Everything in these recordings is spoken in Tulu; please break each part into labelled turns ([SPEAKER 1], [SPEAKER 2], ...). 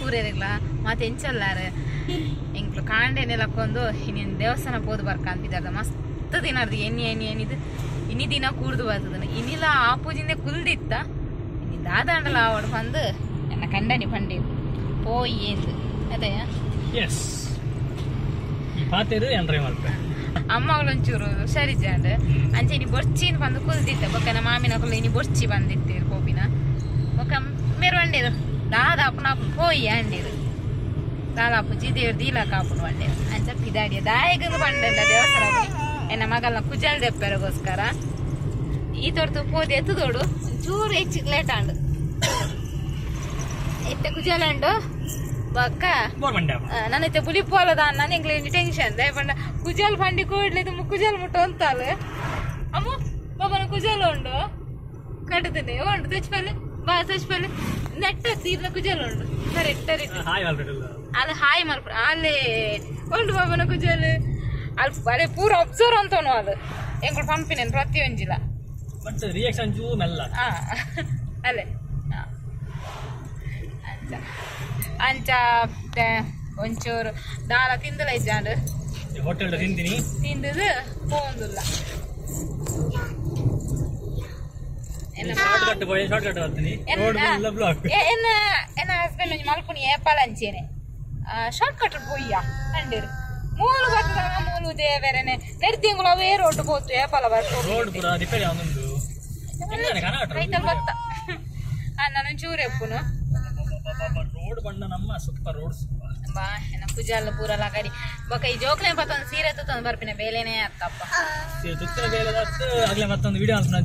[SPEAKER 1] ಪೂರೆರೆಗ್ಲ ಮಾತೆ ಎಂಚಲ್ಲಾರು ಎಂಕ್ಲು ಕಾಂಡೆನೆ ಲಕ್ಕೊಂದು ಇನ್ನೇನು ದೇವಸ್ಥಾನ ಪೋದು ಬರ್ಕಂತಿದ್ದಾರ ಮಸ್ತ್ ದಿನ ಅರ್ದು ಎಣ್ಣೆ ಎಣ್ಣೆ ಎಣ್ಣಿದು ಇನ್ನಿ ದಿನ ಕೂರ್ದು ಬರ್ತದ ಇನ್ನಿಲ್ಲ ಆ ಪೂಜಿಂದೆ ಕುಲ್ದಿತ್ತ ಇನ್ನು ದಾದಾಂಡಲ ಆವಡು ಬಂದು ಎನ್ನ ಕಂಡನಿ ಪಂಡೀರು ಪೋಯಿ ಎಂದು ಅದೇ
[SPEAKER 2] ಎಸ್ ಪಾತೇರು ಎಂಟ್ರಿ ಮಲ್ಪೆ
[SPEAKER 1] ಅಮ್ಮಗಳೊಂಚೂರು ಹುಷಾರಿಜ್ಜಾಂಡ್ ಅಂಚೆ ಇನಿ ಬೊರ್ಚಿನ ಬಂದು ಕುಲ್ದಿತ್ತ ಬೊಕ್ಕ ಮಾಮಿನ ಕುಲ್ಲ ಇನಿ ಬೊರ್ಚಿ ಬಂದಿತ್ತೇರು ಪೋಪಿನ ಬೊಕ್ಕ ಮೇರು వండేరు దాదాపు నాకు పోయి అండేరు దాదాపు జిదేరు ದೀಲ ಕಾಪುನು వండేರು ಅಂಚ ಪಿದಾಡಿಯ ದಾಯಗನು ಬಂಡೆಲ್ಲ ದೇವಸ್ಥಾನ ಎನ್ನ ಮಗಲ್ನ ಕುಜಲ್ ದೆಪ್ಪೆರಗೋಸ್ಕರ ಈ ತೊಡ್ತು ಪೋದು ಎತ್ತದೋಡು ಚೂರು ಹೆಚ್ಚಿಗೆ ಲೇಟ್ ಆಂಡು ಎತ್ತೆ ಕುಜಲ್ ಅಂಡು ಬಕ್ಕ ನನ್ನೈತೆ ಬುಲಿ ಪೋಲದ ನಾನು ಎಂಗ್ಲೆ ಟೆನ್ಷನ್ ದಯಪಂಡ ಕುಜಲ್ ಬಂಡಿ ಕೂಡ್ಲೆ ತುಂಬ ಕುಜಲ್ ಮುಟ್ಟ ಅಂತಾಳೆ ಅಮ್ಮ ಬಾಬನ ಕುಜಲ್ ಉಂಡು ಕಟ್ಟುತ್ತೇನೆ ಉಂಡು తెచ్చిపల్లి ಬಾ తెచ్చిపల్లి ನೆಟ್ಟ ತೀರ್ನ ಕುಜಲ್ ಉಂಡು ಕರೆಕ್ಟ್ ಕರೆಕ್ಟ್ ಅಲ್ಲಿ ಹಾಯ್ ಮಲ್ಪ ಅಲ್ಲಿ ಉಂಡು ಬಾಬನ ಕುಜಲ್ ಅಲ್ಲಿ ಅದೇ ಪೂರ ಅಬ್ಸರ್ವ್ ಅಂತನು ಅದು ಎಂಕುಲು ಪಂಪಿನೇನು ಪ್ರತಿಯೊಂಜಿಲ
[SPEAKER 2] ಬಟ್ ರಿಯಾಕ್ಷನ್ ಚೂ ಮೆಲ್ಲ
[SPEAKER 1] ಅಲ್ಲೇ ಅಂಚ ಅಂಚ ಒಂಚೂರು ದಾಲ ತಿಂದಲ ಇಜ್ಜಾಂಡ್
[SPEAKER 2] ಹೋಟೆಲ್ ತಿಂದಿನಿ
[SPEAKER 1] ತಿಂದದು ಪೋಂದುಲ್ಲ
[SPEAKER 2] ಶಾರ್ಟ್ ಕಟ್ ಪೋಯಿ ಶಾರ್ಟ್ ಕಟ್ ಬರ್ತೀನಿ ರೋಡ್ ಎಲ್ಲ ಬ್ಲಾಕ್
[SPEAKER 1] ಎನ್ನ ಎನ್ನ ಹಸ್ಬೆಂಡ್ ಒಂಜಿ ಮಲ್ಪುನಿ ಏಪಾಲ ಅಂಚೇನೆ ಶಾರ್ಟ್ ಕಟ್ ಪೋಯ್ಯ ಅಂಡಿರು ಮೂಲು ಬರ್ತದ ಮೂಲು ದೇವರೆನೆ ನೆಡ್ದಿಂಗುಲ ಅವೇ ರೋಡ್ ಪೋತು ಏಪಾಲ ಬರ್ತು
[SPEAKER 2] ರೋಡ್ ಪೂರ ರಿಪೇರಿ ಆವೊಂದುಂಡು
[SPEAKER 1] ಕೈತಲ್ ಬತ್ತ ನಾನು ಒಂಚೂರು ಎಪ್ಪುನು
[SPEAKER 2] ರೋಡ್ ಬಣ್ಣ ನಮ್ಮ ಸೂಪರ್ ರೋಡ್
[SPEAKER 1] ಬಾ ಎನ್ನ ಪೂಜಾಲ ಪೂರ ಲಗಡಿ ಬೊಕ ಈ ಜೋಕ್ಲೆ ಪತ್ತೊಂದು ಸೀರೆ ತುತ್ತೊಂದು ಬರ್ಪಿನ ಬೇಲೆನೇ ಅತ್ತಪ್ಪ
[SPEAKER 2] ಸೀರೆ ತುತ್ತಿನ ಬೇಲೆ ಆಗ್ಲೇ ಮತ್ತೊಂದು ವಿಡಿಯೋ ಅನ್ಸ್ನ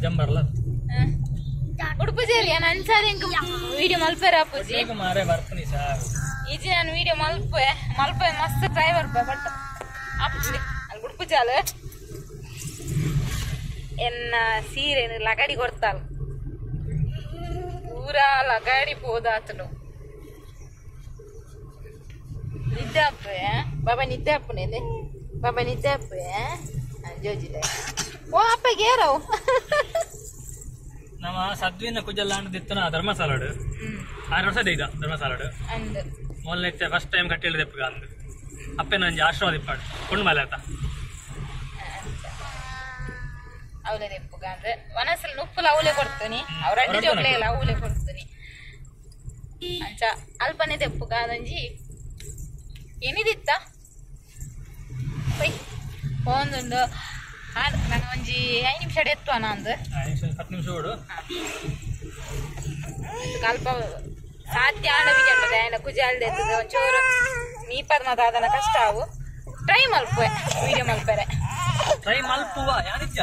[SPEAKER 2] ಜಂಬರ್ಲ
[SPEAKER 1] ಉಡುಪು ಸೇರಿ ನಾನು ಅನ್ಸಾರಿ ಇಂಕ ವಿಡಿಯೋ ಮಲ್ಪೆರ ಅಪ್ಪುಜಿ
[SPEAKER 2] ಮಾರೆ ಬರ್ಪನಿ ಸಾರ್
[SPEAKER 1] ಈಜಿ ನಾನು ವಿಡಿಯೋ ಮಲ್ಪೆ ಮಲ್ಪೆ ಮಸ್ತ್ ಟ್ರೈ ಬರ್ಪೆ ಬಟ್ ಅಪ್ಪುಜಿ ಅಲ್ಲಿ ಉಡುಪು ಜಾಲ ಎನ್ನ ಸೀರೆ ಲಗಡಿ ಕೊಡ್ತಾಳ ಪೂರಾ ಲಗಡಿ ಪೋದಾತನು ನಿದ್ದೆ ಅಪ್ಪೆ ಬಾಬಾ ನಿದ್ದೆ ಅಪ್ಪನೇನೆ ಬಾಬಾ ನಿದ್ದೆ ಅಪ್ಪೆ ಜೋಜಿಲೆ ಓ ಅಪ್ಪ ಗೇರವು
[SPEAKER 2] ನಮ್ಮ ಸದ್ವಿನ ಕುಜಲ್ಲ ಅನ್ನದಿತ್ತನ ಧರ್ಮಸಾಲಡು 6 ವರ್ಷ ಇದ್ದ ಧರ್ಮಸಾಲಡು
[SPEAKER 1] ಅಂದು
[SPEAKER 2] ಮೊದಲನೇ ಫಸ್ಟ್ ಟೈಮ್ ಕಟ್ಟಿ ಹೇಳಿದೆಪ್ಪಗ ಅಂದು ಅಪ್ಪೆ ನಂಜಿ ಆಶೀರ್ವಾದ ಇಪ್ಪಾಡು ಕೊಂಡು ಮೇಲೆ ಆತ
[SPEAKER 1] ಅವಲೇ ದೆಪ್ಪುಗ ಅಂದ್ರೆ ಮನಸ್ಸಲ್ಲಿ ನುಪ್ಪುಲ ಅವಲೇ ಕೊಡ್ತೀನಿ ಅವ್ರ ಅಡ್ಡಿ ಜೋಕ್ಲೆ ಇಲ್ಲ ಅವಲೇ ಕೊಡ್ತೀನಿ ಅಂಚ ಅಲ್ಪನೆ ದೆಪ್ಪುಗ ಅದಂಜಿ ಏನಿದಿತ್ತ ಒಂದುಂಡು ನಾನು ಒಂಜಿ 5 ನಿಮಿಷ ಎತ್ತುವ ನಂದು
[SPEAKER 2] 10 ನಿಮಿಷ ಓಡು
[SPEAKER 1] ಅಲ್ಪ ಸಾಧ್ಯ ಆಡ ಕುಜಾಲ್ದೆ ಎತ್ತದ ಒಂಚೂರು ನೀಪದ್ ಮಾತ ಅದನ್ನ ಕಷ್ಟ ಅವು ಟ್ರೈ ಮಲ್ಪೆ ವಿಡಿಯೋ ಮಲ್ಪೆರೆ
[SPEAKER 2] ಟ್ರೈ ಮಲ್ಪುವ ಯಾರಿಜ್ಜ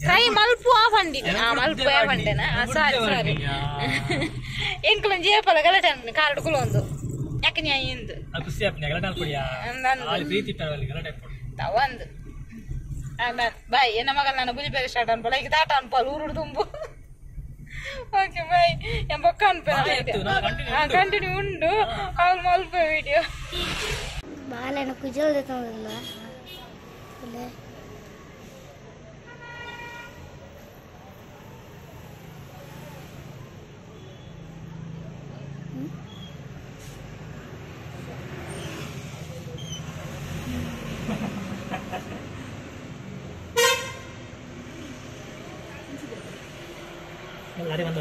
[SPEAKER 1] ಟ್ರೈ ಮಲ್ಪುವ ಬಂಡಿನಿ ಆ ಮಲ್ಪುವೆ ಬಂಡೆನ ಸಾರಿ ಸಾರಿ ಎಂಕುಲೊಂಜಿ ಏಪಲ ಗಲಾಟೆ ಅನ್ಪುನಿ ಕಾರಡು ಕುಲೊಂದು ಯಾಕೆ ನ್ಯಾಯ ಎಂದು
[SPEAKER 2] ಖುಷಿ ಆಪ್ನಿ ಗಲಾಟೆ ಅನ್ಪುಡಿಯಾ ಪ್ರೀತಿ ಗಲಾಟೆ
[SPEAKER 1] ತವಂದು ಬಾಯ್ ಎನ್ನ ಮಗಲ್ ನಾನು ಬುಲಿ ಬೇರೆ ಸ್ಟಾರ್ಟ್ ಅನ್ಪಲ್ಲ ಈಗ ತಾಟ ಅನ್ಪಲ್ಲ ಊರು ತುಂಬು ಓಕೆ ಬಾಯ್ ಎಂಬಕ್ಕ ಅನ್ಪೆ ಕಂಟಿನ್ಯೂ ಉಂಡು ಅವ್ರು ಮಲ್ಪ ವಿಡಿಯೋ
[SPEAKER 3] ಬಾಲೆನ ಕುಜಲ್
[SPEAKER 2] ಲಾರಿ ಬಂದ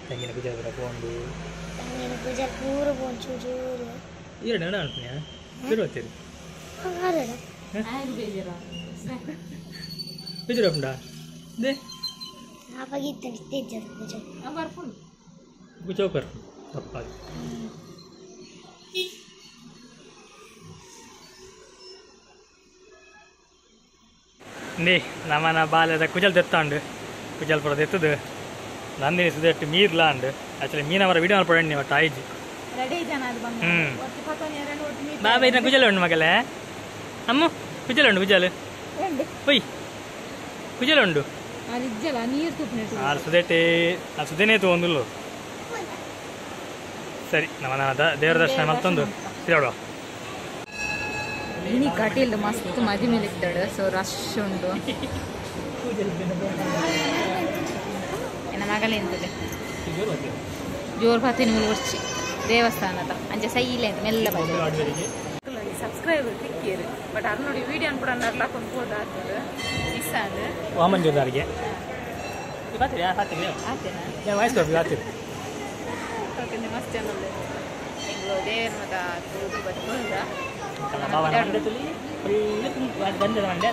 [SPEAKER 2] ತೆಂಗಿನ ಗುಜಾರ ಪೋಂಡು
[SPEAKER 3] ತೆಂಗಿನ ಗುಜಾರ ಪೂರ ಪೋಂಡು ಚೂರು ಚೂರು
[SPEAKER 2] ಎರಡು ಎಣ್ಣ ಅನ್ಪುನಿಯ ಬೇರೆ ಬೇಜಾರು ಉಂಟಾ they ಗುಜಾರ ತಪ್ಪಾಗಿ ನೇ ನಮ್ಮನ ಬಾಲ್ಯದ ಕುಜಲ್ ತೆತ್ತಾಂಡು ಕುಜಲ್ ಪೂರ ತೆತ್ತದು ನಂದಿನಿ ಸುದೆಟ್ಟು ಮೀರ್ಲಾ ಅಂಡು ಆಕ್ಚುಲಿ ಮೀನವರ ವಿಡಿಯೋ ಮಲ್ಪೊಡು ಒಟ್ಟು ಆಯ್ಜಿ ಬಾಬಾ ಇದನ್ನ ಕುಜಲ್ ಉಂಡು ಮಗಲೇ ಅಮ್ಮ ಕುಜಲ್ ಉಂಡು ಕುಜಲ್ ಒಯ್ ಕುಜಲ್ ಉಂಡು ಸುದೆಟ್ಟೆ ಆ ಸುದೇನೇ ತಗೊಂದುಲ್ಲು ಸರಿ ನಮ್ಮ ದೇವರ ದರ್ಶನ ಮತ್ತೊಂದು ತಿರುಗಾಡುವ.
[SPEAKER 1] ಇನಿ ಕಟೀಲ್ ಮಸ್ತ್ ಮದಿ ಮೇಲೆ ಇತ್ತಾడు ಸೊ ರಶ್ ಉಂಡು ಎನ್ನ ಮಗಲೆಂತದೆ ಜೋರು ಪಾತಿನ ಮುರ್ಚಿ ದೇವಸ್ಥಾನದ ಅಂಚೆ ಸೈಲೆಂಟ್ ಮೆಲ್ಲ ಬಜೆ ಸಬ್ಸ್ಕ್ರೈಬರ್ ತಿಕ್ಕಿಯರು ಬಟ್ ಅದು ನೋಡಿ ವಿಡಿಯೋ ಕೂಡ ನರ್ಲಾಕೊಂಡು ಹೋದಾಗ್ತದೆ ಮಿಸ್ ಆದ
[SPEAKER 2] ವಾಮನ್ ಜೋದಾರಿಗೆ ಆತೇನಾ ವಾಯ್ಸ್ ಕೊಡ್ಬೇಕು ಆತೀರಿ
[SPEAKER 1] ಮಸ್ತ್ ಜನ ಎಂಗ್ಲೋ ದೇವರ ಮತ ತೂದು ಬತ್ತುಂದ
[SPEAKER 2] ಬಾಬನ ಮಂಡೆ ತುಲಿ ಫುಲ್ ಬಂದದ ಮಂಡೆ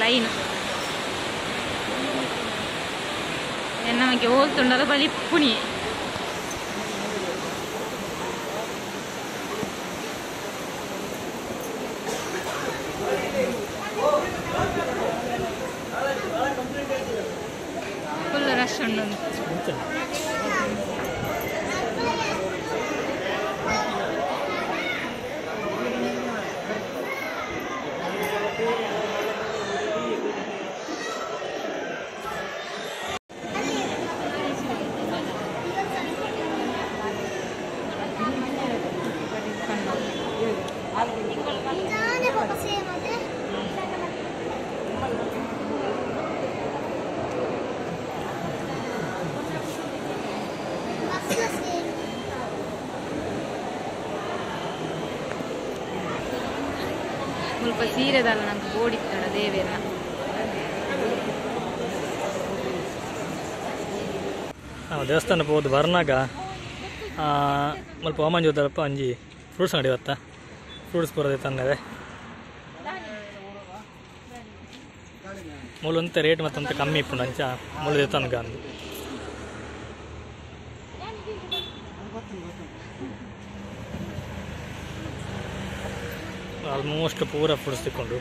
[SPEAKER 1] ಲೈನ್ ನಮಗೆ ಹೋಲ್ತುಂಡದ ಬಲಿ ಪುಣಿ ಫುಲ್ ರಶ್ ಉಂಟು. ಸ್ವಲ್ಪ ಸೀರೆದಲ್ಲ ನಂಗೆ ಬೋಡಿತ್ತಣ ದೇವೇನ
[SPEAKER 2] ನಾವು ದೇವಸ್ಥಾನ ಹೋದ ಬರ್ನಾಗ ಸ್ವಲ್ಪ ವಾಮನ್ ಜೋದರಪ್ಪ ಅಂಜಿ ಫ್ರೂಟ್ಸ್ ಅಂಗಡಿ ಬತ್ತ ಫ್ರೂಟ್ಸ್ ಬರೋದೆ ತಂದರೆ ಮೂಲಂತ ರೇಟ್ ಮತ್ತಂತ ಕಮ್ಮಿ ಇಪ್ಪುಂಡು ಅಂಚ ಮೂಲ ದೇವಸ್ಥಾನಕ್ಕೆ ಅಂದು ಆಲ್ಮೋಸ್ಟ್ ಪೂರ ಫ್ರೂಟ್ಸ್ ತಿಕ್ಕೊಂಡು